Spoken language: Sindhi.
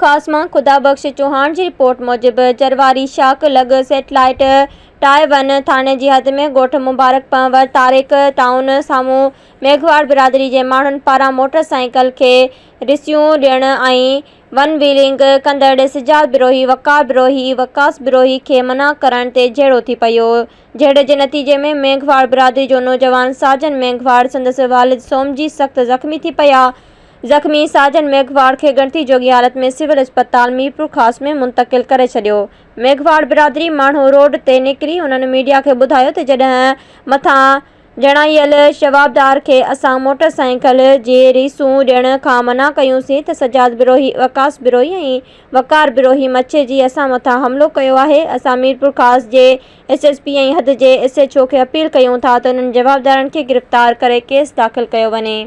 خاص مان خدا بخش چوهاڻ جي رپورٽ موجب جرواري شاخ لڳ سيٽلائيٽ ٽاء ون ٿاڻي جي حد ۾ ڳوٺ مبارڪ پنهور طارق ٽائون سامهون ميگهواڙ برادري جي ماڻهن پاران موٽر سائيڪل کي رسيون ڏيڻ ۽ ون ويلنگ ڪندڙ سجاد بروهي، وقار بروهي، وقاص بروهي کي منع ڪرڻ تي جهيڙو ٿي پيو. جهيڙي جي نتيجي ۾ ميگهواڙ برادري جو نوجوان ساجن ميگهواڙ سندس والد سومجي سخت زخمي ٿي پيا. زخمي ساجن ميگهواڙ کي ڳڻتي جوڳي حالت ۾ سول اسپتال ميرپورخاص ۾ منتقل ڪري ڇڏيو. ميگهواڙ برادري ماڻهو روڊ تي نڪري انهن ميڊيا کي ٻڌايو ته جڏهن مٿان ڄاڻايل جوابدار کي اسان موٽر سائيڪل جي ريسون ڏيڻ کان منع ڪيون سين ته سجاد بروهي، وقاص بروهي ۽ وقار بروهي مڇي جي اسان مٿان حملو ڪيو آهي. اسان ميرپورخاص جي ايس ايس پي ۽ حد جي ايس ايڇ او کي اپيل ڪيون ٿا ته انهن جوابدارن کي گرفتار ڪري ڪيس داخل ڪيو وڃي.